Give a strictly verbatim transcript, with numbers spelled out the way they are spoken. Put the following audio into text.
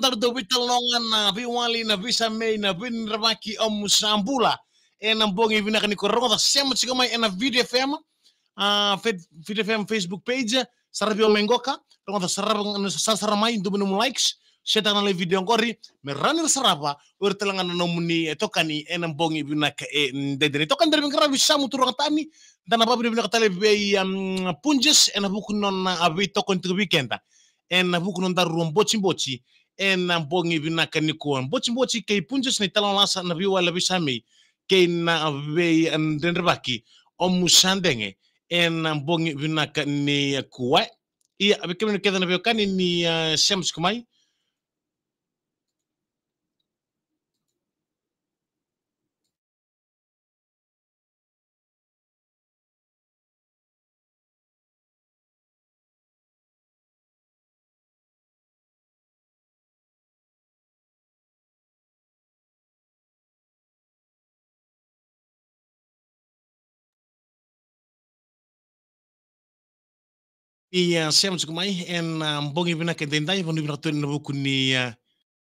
Daru dau veitalanoa ga na veiwali, na veisamei, na veidredrevaki, o mu sa bula. Ena bogi vinaka nikua, rogoca, sema tiko mai ena Viti FM, a, Fe-, Viti FM Facebook page, saravi au mai qoka, rogoca, sarava, sa-, sarasara mai, dua mai nomu likes, share-taka na live video qori, me rawa ni ra sarava o ira tale ga na nomuni itokani ena bogi vinaka edaidai. Na itokani daru veiqaravi, Samu Turagatani, da na vakavinavinaka tale vei, um, Punjas, ena vuku ni nona, a, veitokoni tiko vei keda ena vuku ni nodaru botiboti ena bogi vinaka nikua. Botiboti kei Punjas, na italanoa lasa, na veiwali, na veisamei kei na veidredrevaki, o mu sa dege ena bogi vinaka nikua. Ia, vei kemuni kece na veiwekani ni, a, sema tiko mai. Ia, sema tiko mai ena, a, bogi vinaka edaidai, vanuinui vinaka tu ena vuku ni, a,